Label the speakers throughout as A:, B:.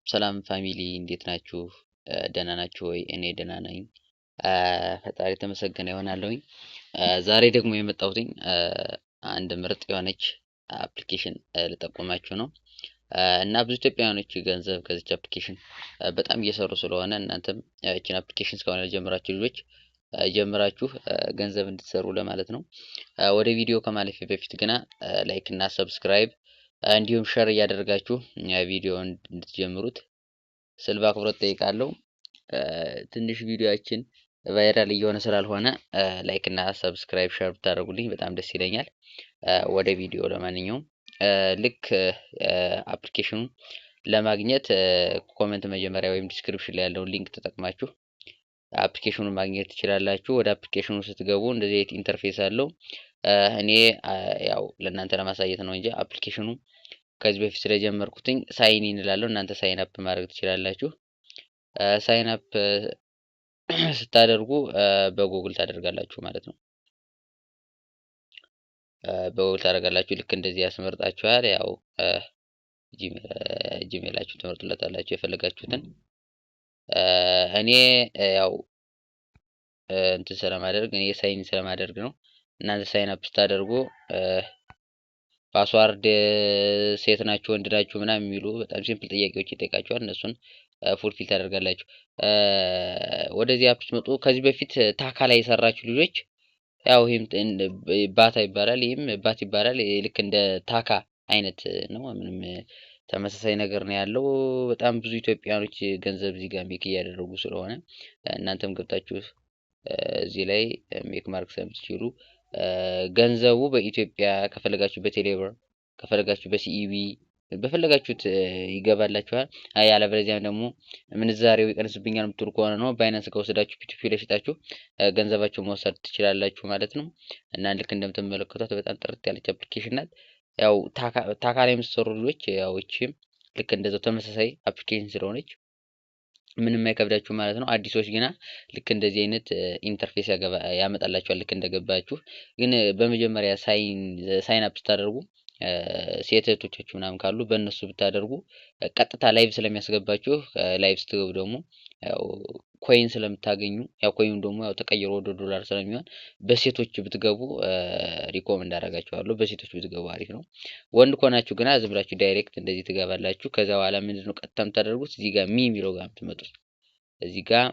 A: ሰላም family፣ እንዴት ናችሁ? ደህና ናችሁ ወይ? እኔ ደህና ነኝ፣ ፈጣሪ የተመሰገነ ይሆናለሁኝ። ዛሬ ደግሞ የመጣሁትኝ አንድ ምርጥ የሆነች application ልጠቁማችሁ ነው። እና ብዙ ኢትዮጵያውያኖች ገንዘብ ከዚች application በጣም እየሰሩ ስለሆነ እናንተም ይችን application እስካሁን ያልጀመራችሁ ልጆች ጀምራችሁ ገንዘብ እንድትሰሩ ለማለት ነው። ወደ ቪዲዮ ከማለፌ በፊት ግና like እና subscribe እንዲሁም share እያደረጋችሁ ቪዲዮ እንድትጀምሩት ስል በአክብሮት ጠይቃለሁ። ትንሽ ቪዲዮአችን viral እየሆነ ስላልሆነ like እና subscribe share ብታደርጉልኝ በጣም ደስ ይለኛል። ወደ ቪዲዮ ለማንኛውም ልክ application ኑን ለማግኘት comment መጀመሪያ ወይም description ላይ ያለውን link ተጠቅማችሁ application ኑን ማግኘት ትችላላችሁ። ወደ application ኑ ስትገቡ እንደዚህ አይነት interface አለው። እኔ ያው ለእናንተ ለማሳየት ነው እንጂ application ኑ ከዚህ በፊት ስለጀመርኩትኝ sign in እላለሁ። እናንተ sign up ማድረግ ትችላላችሁ። Sign up ስታደርጉ በጉግል ታደርጋላችሁ ማለት ነው። በጉግል ታደርጋላችሁ። ልክ እንደዚህ ያስመርጣችኋል። ያው Gmail ኣችሁ ትመርጡለታላችሁ የፈለጋችሁትን። እኔ ያው እንትን ስለማደርግ፣ እኔ sign ስለማደርግ ነው። እናንተ sign up ስታደርጉ password፣ ሴት ናችሁ ወንድ ናችሁ ምናምን የሚሉ በጣም simple ጥያቄዎች ይጠይቃችኋል። እነሱን fulfill ታደርጋላችሁ። ወደዚህ app ስትመጡ ከዚህ በፊት ታካ ላይ የሰራችሁ ልጆች ያው ይህም ባታ ይባላል፣ ይህም ባት ይባላል። ልክ እንደ ታካ አይነት ነው። ምንም ተመሳሳይ ነገር ነው ያለው። በጣም ብዙ ኢትዮጵያኖች ገንዘብ እዚህ ጋር make እያደረጉ ስለሆነ እናንተም ገብታችሁ እዚህ ላይ make ማድረግ ስለምትችሉ ገንዘቡ በኢትዮጵያ ከፈለጋችሁ በቴሌብር፣ ከፈለጋችሁ በ CBE፣ በፈለጋችሁት ይገባላችኋል። ያለበለዚያም ደግሞ ምንዛሬው ይቀንስብኛል የምትሉ ከሆነ ነው Binance ከወሰዳችሁ P2P ላይ ሽጣችሁ ገንዘባችሁ መውሰድ ትችላላችሁ ማለት ነው። እና ልክ እንደምትመለከቷት በጣም ጥርት ያለች application ናት። ያው ታካ ላይ የምትሰሩ ልጆች ያው እቺም ልክ እንደዛው ተመሳሳይ application ስለሆነች ምንም አይከብዳችሁ ማለት ነው። አዲሶች ግና ልክ እንደዚህ አይነት interface ያመጣላችኋል። ልክ እንደገባችሁ ግን በመጀመሪያ sign up ስታደርጉ ሴት እህቶቻችሁ ምናምን ካሉ በእነሱ ብታደርጉ ቀጥታ live ስለሚያስገባችሁ፣ live ስትገቡ ደግሞ ያው coin ስለምታገኙ፣ ያው coin ኑ ደግሞ ያው ተቀይሮ ወደ ዶላር ስለሚሆን በሴቶች ብትገቡ recommend አደርጋችኋለሁ። በሴቶች ብትገቡ አሪፍ ነው። ወንድ ከሆናችሁ ግና ዝም ብላችሁ direct እንደዚህ ትገባላችሁ። ከዛ በኋላ ምንድን ነው ቀጥታ የምታደርጉት? እዚህ ጋር me የሚለው ጋር የምትመጡት፣ እዚህ ጋር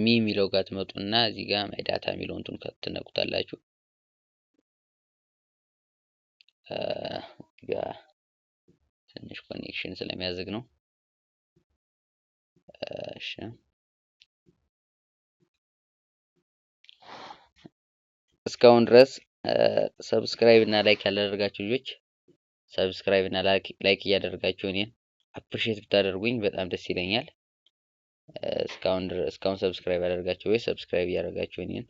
A: me የሚለው ጋር ትመጡና እዚህ ጋር my data የሚለውን እንትን ትነኩታላችሁ። ጋር ትንሽ connection ስለሚያዝግ ነው። እሺ፣ እስካሁን ድረስ subscribe እና like ያላደረጋችሁ ልጆች subscribe እና like እያደረጋችሁ እኔን appreciate ብታደርጉኝ በጣም ደስ ይለኛል። እስካሁን subscribe ያደርጋችሁ ወይ subscribe እያደረጋችሁ እኔን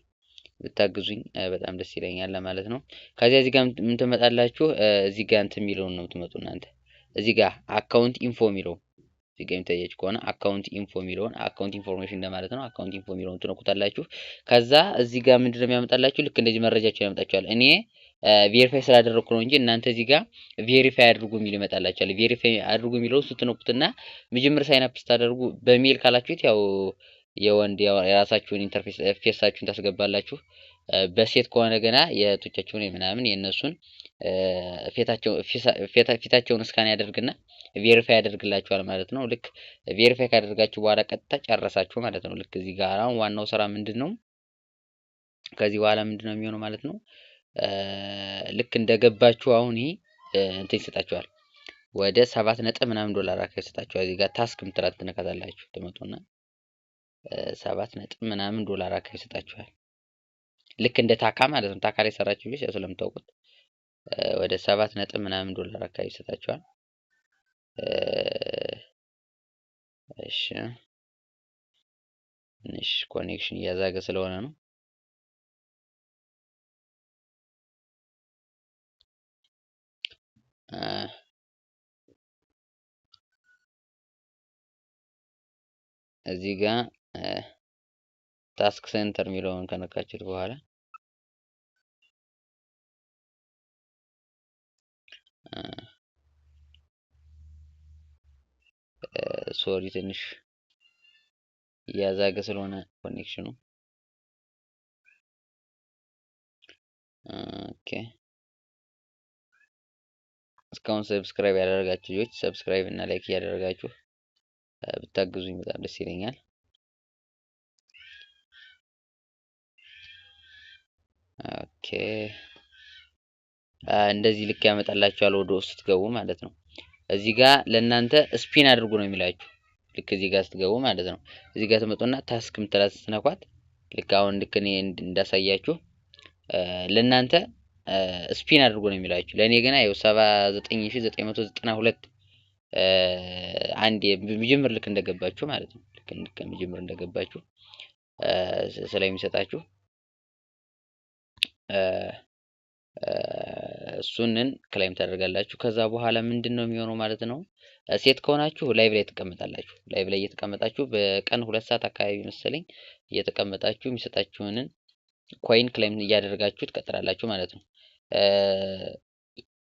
A: ብታግዙኝ በጣም ደስ ይለኛል ለማለት ነው። ከዚያ እዚህ ጋር ምን ትመጣላችሁ? እዚህ ጋር እንትን የሚለውን ነው የምትመጡ እናንተ። እዚህ ጋር account info የሚለው እዚህ ጋር የሚታያችሁ ከሆነ account info የሚለውን፣ account information እንደማለት ነው። Account info የሚለውን ትነኩታላችሁ። ከዛ እዚህ ጋር ምንድን ነው የሚያመጣላችሁ? ልክ እንደዚህ መረጃቸው ያመጣችኋል። እኔ verify ስላደረግኩ ነው እንጂ እናንተ እዚህ ጋር verify አድርጉ የሚል ይመጣላችኋል። Verify አድርጉ የሚለውን ስትነኩትና መጀመሪያ sign up ስታደርጉ በ male ካላችሁት ያው የወንድ የራሳችሁን interface face ኣችሁን ታስገባላችሁ። በሴት ከሆነ ገና የእህቶቻችሁን ምናምን የእነሱን ፊታቸውን scan ያደርግና verify ያደርግላችኋል ማለት ነው። ልክ verify ካደርጋችሁ በኋላ ቀጥታ ጨረሳችሁ ማለት ነው። ልክ እዚህ ጋር አሁን ዋናው ስራ ምንድን ነው? ከዚህ በኋላ ምንድን ነው የሚሆነው ማለት ነው? ልክ እንደገባችሁ አሁን ይሄ እንትን ይሰጣችኋል። ወደ 7 ነጥብ ምናምን ዶላር አካባቢ ይሰጣችኋል። እዚህ ጋር task ምትላት ትነካታላችሁ። ትመጡና 7 ነጥብ ምናምን ዶላር አካባቢ ይሰጣችኋል። ልክ እንደ ታካ ማለት ነው። ታካ ላይ ሰራችሁ ልጆች ያው ስለምታውቁት ወደ 7 ነጥብ ምናምን ዶላር አካባቢ ይሰጣችኋል። እሺ፣ ትንሽ connection እያዛገ ስለሆነ ነው። እዚህ ጋር task center የሚለውን ከነካችሁት በኋላ Sorry፣ ትንሽ እያዛገ ስለሆነ connection ኑ። Okay፣ እስካሁን subscribe ያላደረጋችሁ ልጆች subscribe እና like እያደረጋችሁ ብታግዙኝ በጣም ደስ ይለኛል። Okay፣ እንደዚህ ልክ ያመጣላችኋል ወደ ውስጥ ስትገቡ ማለት ነው። እዚህ ጋር ለእናንተ spin አድርጉ ነው የሚላችሁ። ልክ እዚህ ጋር ስትገቡ ማለት ነው። እዚህ ጋር ትመጡና task ምትላት ስትነኳት ልክ አሁን ልክ እኔ እንዳሳያችሁ ለእናንተ spin አድርጉ ነው የሚላችሁ። ለእኔ ገና ይኸው 79,992 አንድ መጀመር ልክ እንደገባችሁ ማለት ነው። ልክ መጀመር እንደገባችሁ ስለሚሰጣችሁ እሱንን claim ታደርጋላችሁ። ከዛ በኋላ ምንድን ነው የሚሆነው ማለት ነው? ሴት ከሆናችሁ live ላይ ትቀመጣላችሁ። Live ላይ እየተቀመጣችሁ በቀን 2 ሰዓት አካባቢ መሰለኝ እየተቀመጣችሁ የሚሰጣችሁንን coin claim እያደረጋችሁ ትቀጥላላችሁ ማለት ነው።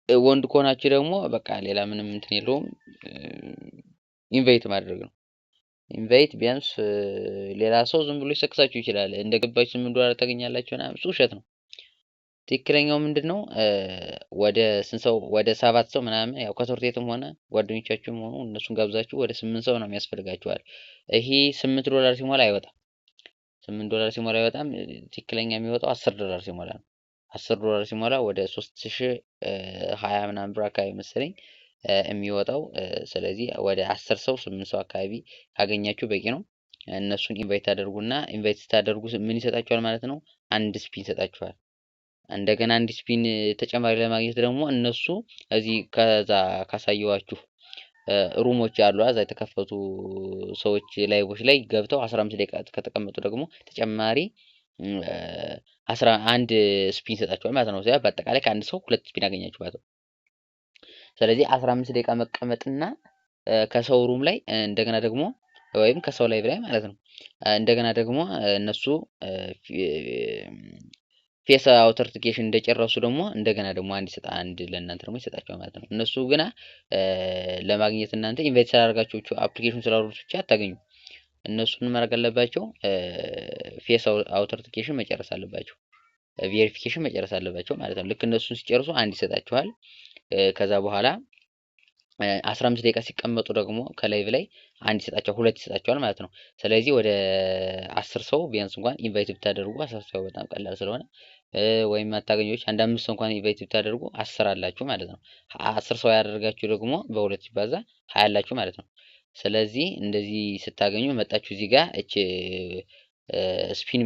A: ወንድ ከሆናችሁ ደግሞ በቃ ሌላ ምንም እንትን የለውም፣ invite ማድረግ ነው። Invite ቢያንስ ሌላ ሰው ዝም ብሎ ሊሰክሳችሁ ይችላል። እንደገባችሁ 8 ዶላር ታገኛላችሁ ምናምን፣ እሱ ውሸት ነው። ትክክለኛው ምንድን ነው? ወደ ስንት ሰው፣ ወደ ሰባት ሰው ምናምን፣ ያው ከትምህርት ቤትም ሆነ ጓደኞቻችሁም ሆኑ እነሱን ጋብዛችሁ ወደ ስምንት ሰው ነው የሚያስፈልጋችኋል። ይሄ 8 ዶላር ሲሞላ አይወጣም። 8 ዶላር ሲሞላ አይወጣም። ትክክለኛ የሚወጣው 10 ዶላር ሲሞላ ነው። 10 ዶላር ሲሞላ ወደ 3020 ምናምን ብር አካባቢ መሰለኝ የሚወጣው። ስለዚህ ወደ 10 ሰው፣ ስምንት ሰው አካባቢ ካገኛችሁ በቂ ነው። እነሱን invite ታደርጉና invite ስታደርጉ ምን ይሰጣችኋል ማለት ነው? አንድ spin ይሰጣችኋል። እንደገና አንድ spin ተጨማሪ ለማግኘት ደግሞ እነሱ እዚህ ከዛ ካሳየዋችሁ room ኦች አሉ፣ እዛ የተከፈቱ ሰዎች live ኦች ላይ ገብተው 15 ደቂቃ ከተቀመጡ ደግሞ ተጨማሪ 11 spin ይሰጣቸዋል ማለት ነው። በአጠቃላይ ከአንድ ሰው ሁለት spin አገኛችሁ ማለት ነው። ስለዚህ 15 ደቂቃ መቀመጥና ከሰው room ላይ እንደገና ደግሞ ወይም ከሰው live ላይ ማለት ነው፣ እንደገና ደግሞ እነሱ face authentication እንደጨረሱ ደግሞ እንደገና ደግሞ አንድ ይሰጣ አንድ ለእናንተ ደግሞ ይሰጣቸዋል ማለት ነው። እነሱ ግና ለማግኘት እናንተ invite ስላደረጋችሁ፣ application ስላወረዱት ብቻ አታገኙ። እነሱን ማድረግ አለባቸው፣ face authentication መጨረስ አለባቸው፣ verification መጨረስ አለባቸው ማለት ነው። ልክ እነሱን ሲጨርሱ አንድ ይሰጣችኋል። ከዛ በኋላ 15 ደቂቃ ሲቀመጡ ደግሞ ከ live ላይ አንድ ይሰጣቸዋል፣ ሁለት ይሰጣቸዋል ማለት ነው። ስለዚህ ወደ 10 ሰው ቢያንስ እንኳን invite ብታደርጉ፣ 10 ሰው በጣም ቀላል ስለሆነ፣ ወይም አታገኞች አንድ አምስት ሰው እንኳን invite ብታደርጉ 10 አላችሁ ማለት ነው። 10 ሰው ያደረጋችሁ ደግሞ በሁለት ሲባዛ 20 አላችሁ ማለት ነው። ስለዚህ እንደዚህ ስታገኙ መጣችሁ እዚህ ጋር እች spin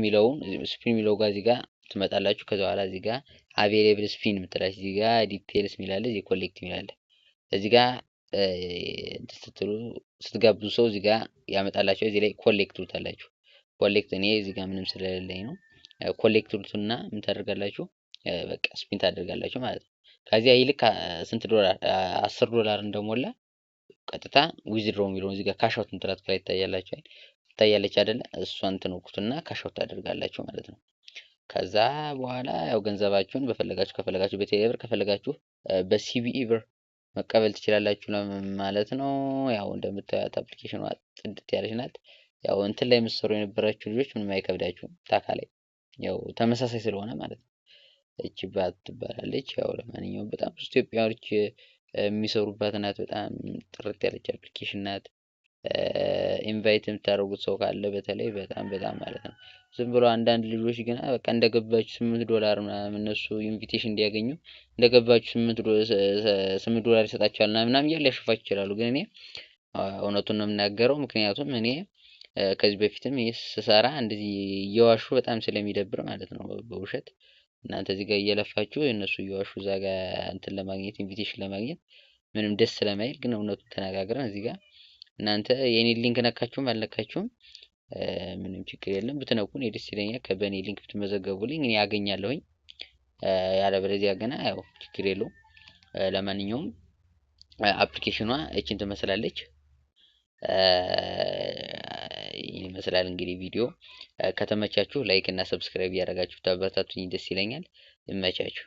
A: የሚለው ጋር እዚህ ጋር ትመጣላችሁ። ከዛ በኋላ እዚህ ጋር available spin የምትላችሁ፣ እዚህ ጋር details የሚላለ፣ እዚህ collect የሚላለ፣ እዚህ ጋር ስትሉ ስትጋብዙ ሰው እዚህ ጋር ያመጣላችሁ። እዚህ ላይ collect ትሉታላችሁ። Collect እኔ እዚህ ጋር ምንም ስለሌለኝ ነው። Collect ትሉትና ምን ታደርጋላችሁ? በቃ spin ታደርጋላችሁ ማለት ነው። ከዚያ ይልክ ስንት ዶላር፣ 10 ዶላር እንደሞላ ቀጥታ withdraw የሚለውን እዚህ ጋር cash out ምትላት ላይ ይታያላችሁ፣ ትታያለች አይደለ? እሷን ትነኩትና cash out ታደርጋላችሁ ማለት ነው። ከዛ በኋላ ያው ገንዘባችሁን በፈለጋችሁ፣ ከፈለጋችሁ በቴሌ ብር፣ ከፈለጋችሁ በ CBE ብር መቀበል ትችላላችሁ ማለት ነው። ያው እንደምታዩት application ኗ ጽድት ያለች ናት። ያው እንትን ላይ የምትሰሩ የነበራችሁ ልጆች ምንም አይከብዳችሁም። ታካ ላይ ያው ተመሳሳይ ስለሆነ ማለት ነው። እቺ ባት ትባላለች። ያው ለማንኛውም በጣም ብዙ ኢትዮጵያኖች የሚሰሩባት ናት። በጣም ጥርት ያለች application ናት። Invite የምታደርጉት ሰው ካለ በተለይ በጣም በጣም ማለት ነው። ዝም ብሎ አንዳንድ ልጆች ግና በቃ እንደገባችሁ 8 ዶላር ምናምን እነሱ invitation እንዲያገኙ እንደገባችሁ 8 ዶላር ይሰጣቸዋል ምናምን እያሉ ሊያሸፋችሁ ይችላሉ። ግን እኔ እውነቱን ነው የምናገረው። ምክንያቱም እኔ ከዚህ በፊትም ይህ ስሰራ እንደዚህ እየዋሹ በጣም ስለሚደብር ማለት ነው። በውሸት እናንተ እዚህ ጋር እየለፋችሁ እነሱ እየዋሹ እዛ ጋር እንትን ለማግኘት፣ invitation ለማግኘት ምንም ደስ ስለማይል፣ ግን እውነቱን ተነጋግረን እዚህ ጋር እናንተ የኔን link ነካችሁም አልነካችሁም ምንም ችግር የለም። ብትነኩ እኔ ደስ ይለኛል። በእኔ link ብትመዘገቡልኝ እኔ ያገኛለሁኝ። ያለበለዚያ ገና ያው ችግር የለውም። ለማንኛውም application ኗ እችን ትመስላለች። ይህን ይመስላል እንግዲህ። ቪዲዮ ከተመቻችሁ like እና subscribe እያደረጋችሁ ታበረታቱኝ ደስ ይለኛል። ይመቻችሁ።